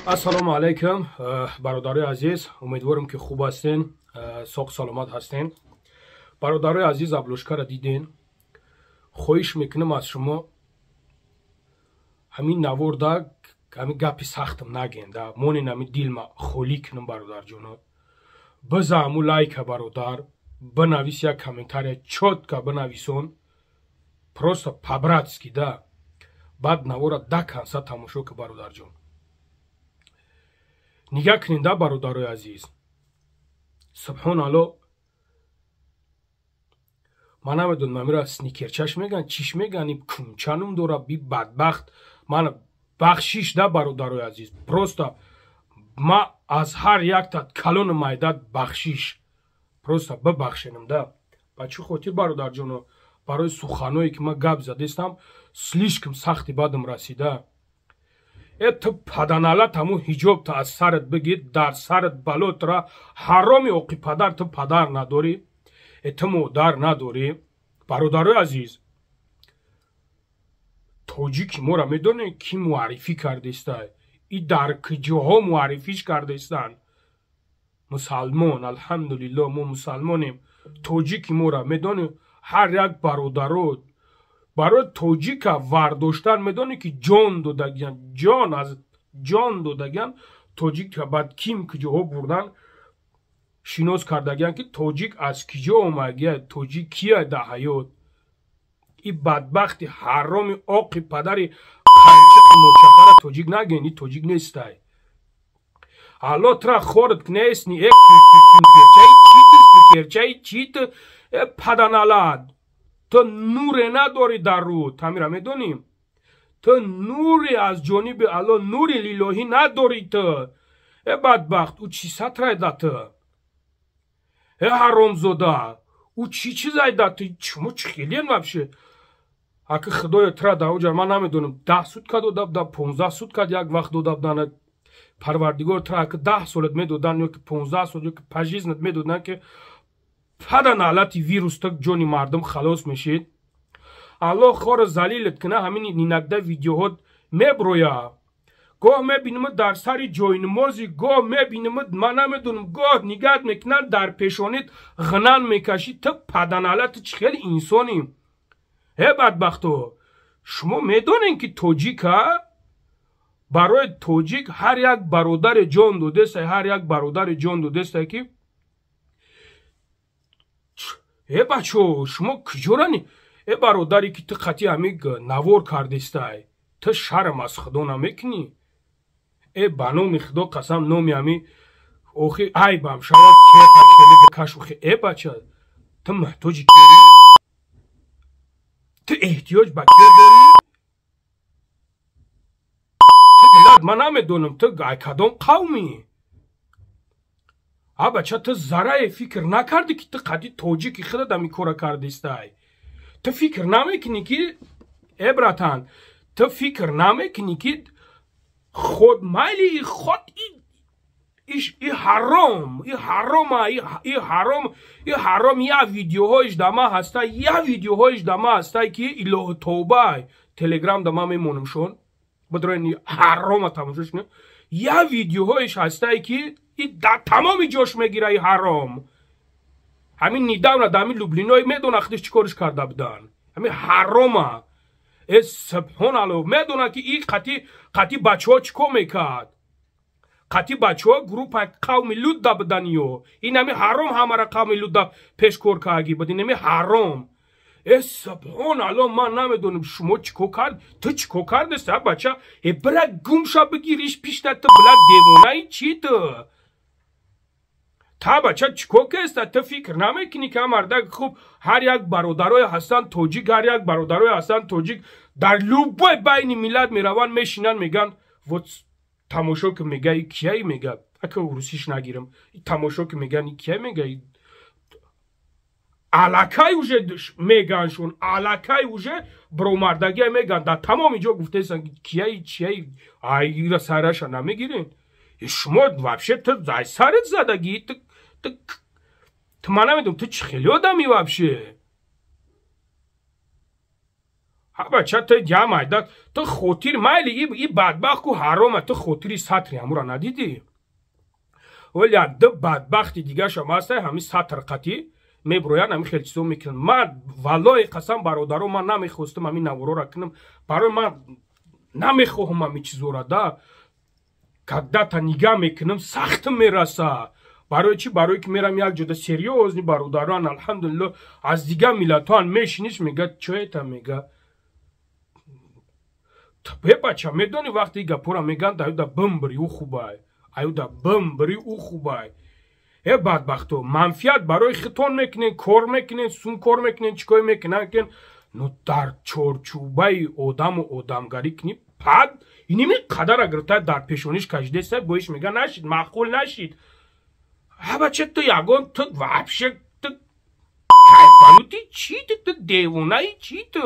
Ассалому алайкум, бародарои азиз, умедворам ки хуб ҳастен, соқ саломат ҳастен. Бародарои азиз, обложкаро диден. Хоҳиш мекунам аз шумо, ҳамин наворда ҳамин гапи сахтам наген, да монен ҳамин дилма холӣ кунам, бародарҷоно. Биза ҳаму лайка, бародар, бинавис як комментария, чётко бинависон, просто по-братски, да. Баъд навора до конца тамошо ки, бародарҷон. Нигаҳ кунед, да, бародарои азиз. Субҳоналло, ман намедонам, амира сникерчаш меган, чиш меган, кунча нум дора, би бадбахт. Ман бахшиш, да, бародарои азиз, просто ма аз ҳар якта калону майдат бахшиш, просто бибахшенам, да. Ба чӣ хотир, бародарҷоно? Барои суханое ки ман гап задестам, слишком сахти бадам расида. Э, ту паданалат, ҳаму ҳиҷобта аз сарат бигир, дар сарат балотра, ҳароми оқи падар, ту падар надорӣ, э, ту модар надорӣ. Бародарои азиз, тоҷики моро медонед, ки муаррифӣ кардеста и дар куҷоҳо муаррифиш кардестанд? Мусалмон, алҳамдулилло, мо мусалмонем. Тоҷики моро медонед, ҳар як бародаро барои тоҷика вардоштан, медонед ки ҷон додагиян, ҷон аз ҷон додагиян тоҷика. Баъд ким куҷоҳо бурдан, шинос кардагиян, ки тоҷик аз киҷо омагия, тоҷик кия дар ҳаёт. И бадбахти ҳароми оқи падари қанчиқи мочақара тоҷик наген, и тоҷик нестай. Алло тра хорат кнесни, э, кункерчаи чит, сникерчаи чит, э, паданалад, ту нуре надорӣ дар рӯ, тамира медонӣ? Ту нуре аз ҷониби Алло, нури лилоҳӣ надорӣ ту, э, бадбахт. Ӯ чӣ сатрайда ту, э, ҳаромзода? Ӯ чӣ чизайда ту? Шумо чӣ хелен вообще? Аки худоё, тра даоҷа ман намедонам, 10 сутка дода буда, 15 сутка як вақт дода буданд. Парвардигор тра аки 10 солат медоданд ё ки 15 сол, ё ки пожизненно медоданд, ки пада налати вирус так ҷони мардум халос мешид. Аллоҳ хоро залилат кина. Ҳамин инакда видеоҳо меброя, гоҳ мебинамад дар сари ҷойнамози, гоҳ мебинамад, ман намедонам, гоҳ нигаҳ мекунанд, дар пешонит ғинан мекашӣ. Ту паданалат, ту чӣ хели инсонӣ, э, бадбахто? Шумо медонед, ки тоҷика, барои тоҷик ҳар як бародаре ҷон додеста, ҳар як бародаре ҷон додеста, ки э, бачо, шумо куҷорани? Э, бародаре ки ту қати ҳами навор кардестай, ту шарм аз худо намекунӣ? Э, ба номи худо қасам, номи ҳами охи айбам шавад, керта хеле бикашухи. Э, бача, ту муҳтоҷи кери? Ту эҳтиёҷ ба кер дорӣ? Ту билад, ман намедонам, ту ай кадом қавмӣ? А, бача, ту заррае фикр накардӣ, ки ту қади тоҷики худат ҳами кора кардистай? Ту фикр намекунӣ, ки э, братан, ту фикр намекунӣ, ки худ майли худ и ҳаром, и ҳарома, и ҳаром, и ҳаром, я видеоҳоиш да ма ҳаста, я видеоҳоиш да ма ҳастай, ки илоҳу тавба, Телеграм да ма мемонам шон, бидрои ҳарома тамошош кунед. Я видеоҳоиш ҳастай, ки и дар тамоми ҷош мегира и ҳаром. Ҳамин недавно дар ҳамин Люблиной медона худиш чӣ кориш карда будан ҳамин ҳарома. Э, субҳоналло, медона, ки и қати бачаҳо чӣ кор мекард, қати бачаҳо группа қавми лут да буданиё. Ин ҳами ҳаром ҳамара қавми лут да пешкор карги буд ин ҳами ҳаром. Э, субҳоналло, ман намедонам, шумо чӣ кор кард, ту чӣ кор кардест, а, бача? Э, бира гумша бигириш пишта, ту била девонаи чӣ ту? Та, бача, чӣ кор кеста? Ту фикр намекунӣ, ки мардак хуб, ҳар як бародарое ҳастанд тоҷик, ҳар як бародарое ҳастанд тоҷик, дар любой байни миллат мераванд, мешинанд, мегӯянд: «Вот тамошо ки», мега, и кияй, мега, ака урусиш нагирам, тамошо ки меган, и кияй, мега, аллакай уже меганшон, аллакай уже бромардагия меган, дар тамоми ҷо гуфтаестанд, кияй, чияй, айра сараша намегирен. Шумо вообще, ту ай сарат задагӣ, ту ман намедонам, ту чӣ хели одами вообще? Ҳа бача, ту ҷамайда, ту хотир майли и бадбахт ку ҳарома, ту хотири сатри ҳамура надидӣ? Вале як ду бадбахти дигаршам ҳастай, ҳамин сатр қатӣ меброянд, ҳамин хел чизо мекунанд. Ман валлоҳи қасам, бародаро, ман намехостам ҳамин наворора кунам, барои ман намехоҳам ҳамин чизора да. Когда-то нигаҳ мекунам, сахтм мераса. Барои чӣ? Барое ки мерам як ҷода серьёзный бародароан, алҳамдулилло, аз дигар миллатҳоан мешиниш, мега чо это, мега бе бача, медонӣ вақте и гапора мегӯянд, аюда бимбири ӯ хубай, аюда бимбири ӯ хубай. Э бадбахто, манфиат барои хитон мекунен, кор мекунен, сум кор мекунен, чӣ кор мекунен, но дар чорчӯбаи одаму одамгарӣ кунӣ. Пад иними қадара гирифта дар пешониш кашидеста, боиш мега нашид, маъқул нашид. Ҳа бача, ту ягон, ту вообще ту кайфанути чӣ, ту девонаи чӣ, ту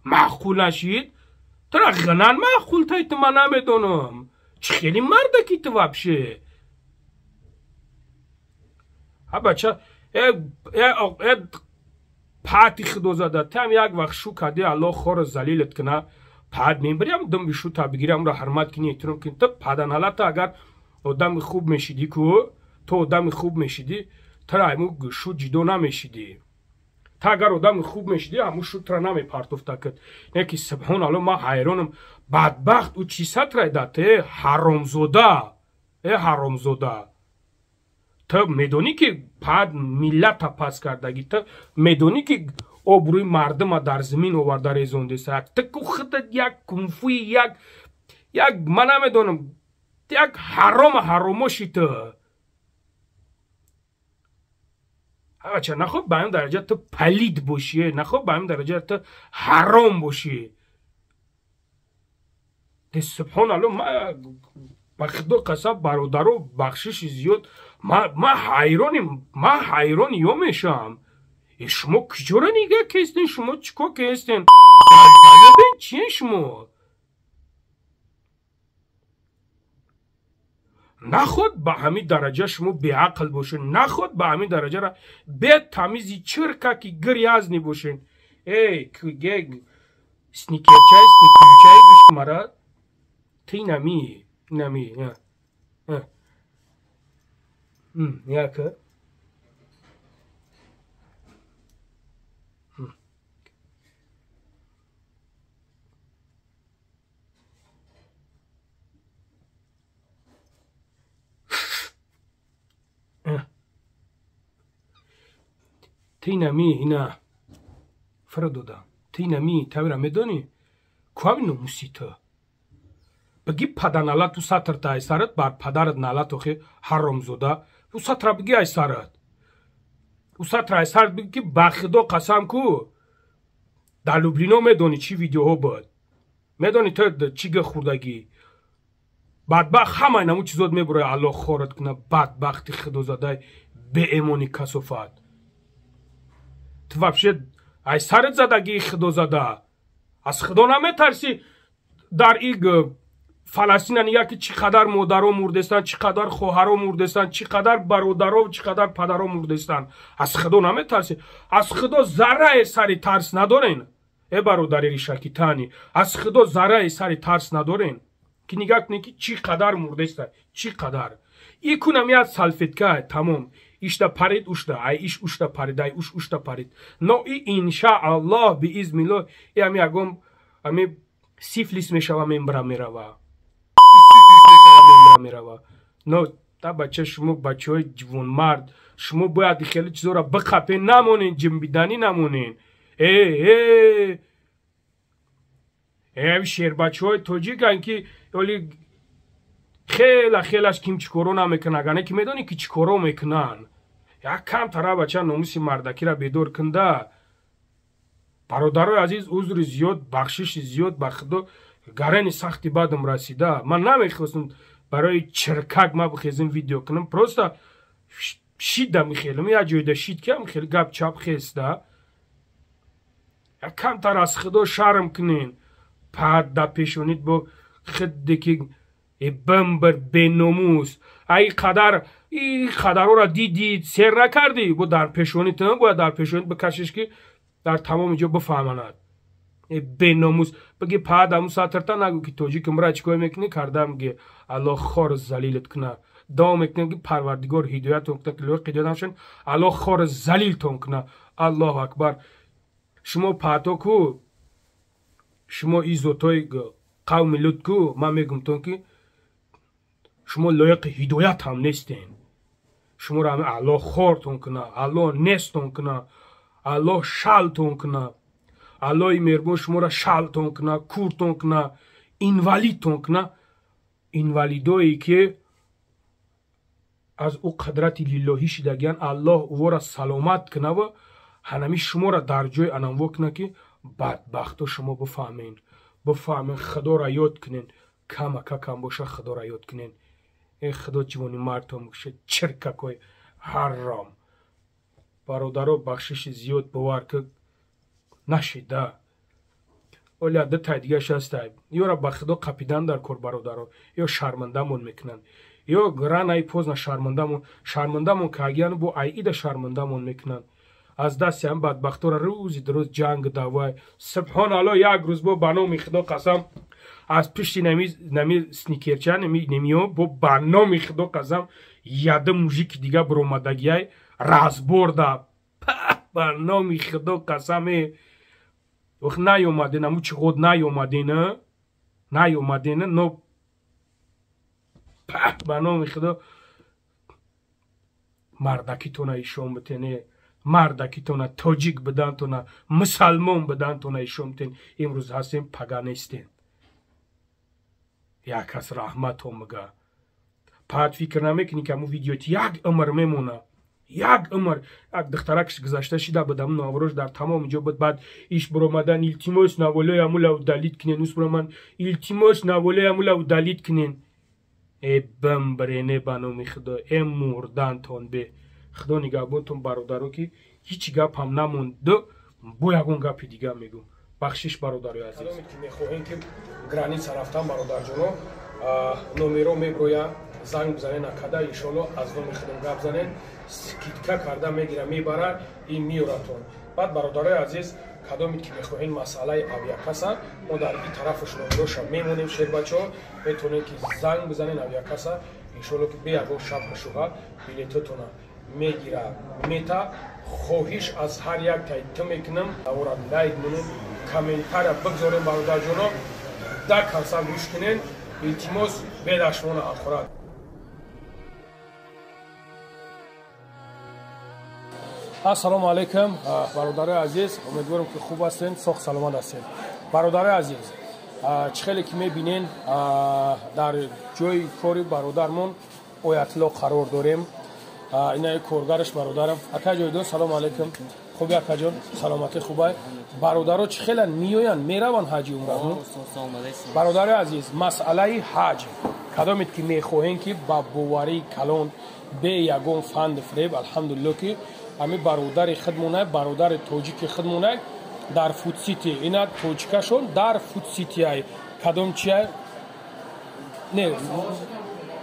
маъқул нашид, тура ғинан маъқул тай, ту ман намедонам чӣ хели мардаки ту вообще. Ҳа бача, э пати худозада, там як вақт шу кади, аллоҳ хоро залилат куна, пад мебирям, думби шута бигирам, ро ҳурмат кунӣ, эҳтиром кунӣ. Ту паданалата, агар одами хуб мешидӣ ку, ту одами хуб мешидӣ, тура айму шу ҷидо намешидӣ. Ту агар одами хуб мешидӣ, ҳамун шу тура намепартофта кид. Не ки субҳоналло, ман ҳайронам, бадбахт, ӯ чӣ сатрай дат, э ҳаромзода, э ҳаромзода. Ту медонӣ ки пад миллата пас кардагӣ, ту медонӣ ки обрӯи мардума дар замин оварда резондеса. Ту ку худат як кунфуи, як ман намедонам, як ҳарома ҳаромоши ту. Бача, нахоб ба ҳамин дараҷа ту палид бошӣ, нахоб ба ҳамин дараҷа ту ҳаром бошӣ. Де субҳоналло, ма ба худо қасам, бародаро, бахшиши зиёд, ман ҳайроним, ман ҳайрони ё мешавам. Э шумо куҷоро нигаҳ кестен, шумо чӣ кор кестен? Далбен чиен шумо? Наход ба ҳамин дараҷа шумо беақл бошед, наход ба ҳамин дараҷара бетамизи чиркаки грязный бошед. Эй, сникерчай, сникерчай, гӯш мара, ты нами, нами, яка. Ти нами ина фара додам, ти нами тавира медонӣ куами номуси ту биги паданалат, ту сатрта ай сарат, бар падарат налат, охи ҳаромзода, ӯ сатра биги ай сарат, ӯ сатра ай сарат биги, ки ба худо қасам ку, дар Люблино медонӣ чӣ видеоҳо буд, медонӣ ту чӣ га хӯрдагӣ, бадбахт, ҳамаи наму чизот мебурои, аллоҳ хорат куна, бадбахти худозадай, беэмони касофат. Ту вообще ай сарат задагии худозада, аз худо наметарсӣ? Дар и Фаластина нигаҳ ки чӣ қадар модаро мурдестанд, чӣ қадар хоҳаро мурдестанд, чӣ қадар бародаро, чӣ қадар падаро мурдестанд. Аз худо наметарсӣ? Аз худо заррае сари тарс надорен, э бародари ришакитани, аз худо заррае сари тарс надорен, ки нигаҳ кунед ки чӣ қадар мурдеста, чӣ қадар. И кунам як салфетка, тамом, ишта парид, ушта ай иш ушта парид, ай уш ушта парид. Но и иншааллоҳ биизниллоҳ, и ами ягон ами сифлис мешава, мембра мерава, сифлис мешава, мембра мерава. Но та бача, шумо бачаҳои ҷавонмард, шумо бояд хеле чизоро биқапен, намонен, ҷимбиданӣ намонен. Э э э шербачаҳои тоҷикан ки оли хела хелаш ким чӣ коро намекунад, агар не ки медонӣ ки чӣ коро мекунанд. Як камтара бача номуси мардакиро бедор кунда. Бародарои азиз, узри зиёд, бахшиши зиёд, ба худо гарани сахти бадам расида. Ман намехостам барои чиркак ма бихезем видео кунам, просто шида михелам, як ҷойда шид ки хеле гап чап хеста. Як камтар аз худо шарм кунен, пад да пешонид бо хидде ки бамбар беномус, ай қадар и қадарора дидид, сер накардӣ, бо дар пешонит бояд дар пешонит бикашиш, ки дар тамоми ҷо бифаҳманад. Беномус бги паадаму сатрта нагӯ ки тоҷиким ра чӣ кор мекунӣ кардам ги Аллоҳ хор залилат куна. Давом мекунем ки Парвардигор ҳидоятон куна, ки лоиқ ҳидоят нашавед, Аллоҳ хор залилтон куна. Аллоҳу акбар. Шумо паато ку, шумо и зотҳои қавми Лут ку, ман мегумтон ки шумо лоиқи ҳидоят ҳам нестен. Шуморо ҳами Аллоҳ хортон куна, Аллоҳ нестон куна, Аллоҳ шалтон куна, Аллоҳи меҳрубон шуморо шалтон куна, куртон куна, инвалидтон куна. Инвалидое ки аз ӯ қадрати лиллоҳӣ шидагиян, Аллоҳ ӯвора саломат кунава, ҳанами шуморо дар ҷои анамво куна ки бадбахто шумо бифаҳмен, бифаҳмен, Худоро ёд кунен, камака кам боша Худоро ёд кунен. Э Худо ҷивони мардтон бикша, чиркакои ҳарром. Бародаро, бахшиши зиёд бовар ки нашида. Оля дутай дигаш ҳастай. Ёра ба Худо қапидан дар кор бародаро, ё шармандамон мекунанд, ё ранаи поздно шармандамон, шармандамон кагиян бо айида шармандамон мекунанд. Аз дасти ҳам бадбахтора рӯзи дуруз ҷанг давай. Субҳон Аллоҳ, як рӯз бо ба номи Худо қасам аз пишти нами сникерча немиё бо ба номи Худо қасам яда мужики дига биромадагиай разборда. Ба номи Худо қасам ох наёмаден, аму чи худ наёмаден, наёмаден, но ба номи Худо мардакитона ишон битене, мардакитона тоҷик бидантона, мусалмон бидантона ишон битен. Имрӯз ҳастем, пага нестем. Як кас раҳматон мига. Паат фикр намекунӣ ки аму видеоти як умр мемона, як умр. Як духтаракш гузашта шида буд, аму наврош дар тамоми ҷо буд. Баъд иш биромадан, илтимос наволои амула удалить кунен, ус бироман, илтимос наволои амула удалить кунен. Э бимбирене ба номи Худо, э мурдантон бе. Худо нигаҳбонтон бародаро ки ҳеҷ гап ҳам намонду, бо ягон гапи дига мегӯм. Бахшиш бародарои азиз. Ки мехоҳем ки граница рафтан бародарҷоно, номеро меброя, занг бизанен акада, иншоалло аз номи худам гап занен, скидка карда мегира, мебара ин меёратон. Баъд бародарои азиз, кадоме ки мехоҳем масъалаи авиакаса, мо дар ин тарафаш номероша мемонем, шербачаҳо метавонем ки занг бизанен авиакаса, иншоалло ки бе ягон шабҳа шубҳа билетотона мегира мета. Хоҳиш аз ҳар як тай ту мекунам, ора лайк монем, комментария бигзорем бародарҷоно, да канса гӯш кунен, илтимос бедашмона ахурат. Ассалому алайкум бародарои азиз, умедворам ки хуб ҳастен, соғ саломат ҳастен. Бародарои азиз, чӣ хеле ки мебинен, дар ҷои кори бародармон Оятло қарор дорем. Ина коргараш бародарам ака ҷойдон. Салому алайкум. Хуби акаҷон, саломатӣ хубай. Бародаро чӣ хелан меоянд, мераванд ҳаҷи умра? Бародарои азиз, масъалаи ҳаҷ, кадомед ки мехоҳем ки ба боварии калон бе ягон фанду фиреб, алҳамдулилло ки ҳами бародари худмонай, бародари тоҷики худмонай дар Фудсити, ина тоҷикашон дар Фудситиай. Кадом чия? Не,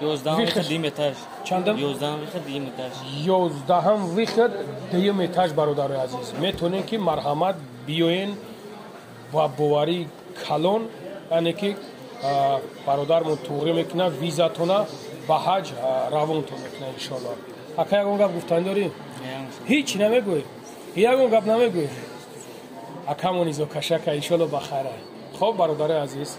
11 этаж. Чандам? 11 выход, дуюм этаж. 11 выход, дуюм этаж, бародарои азиз. Метавонем ки марҳамат биёен ва боварии калон, яъне ки бародармон туғрӣ мекунад, визатона ба ҳаҷ равонтон мекунад иншоалло. Ака ягон гап гуфтан дорӣ? Ҳеҷ намегӯӣ? Ягон гап намегӯӣ? Акамон изокашака иншоалло ба хайра. Хоб бародарои азиз.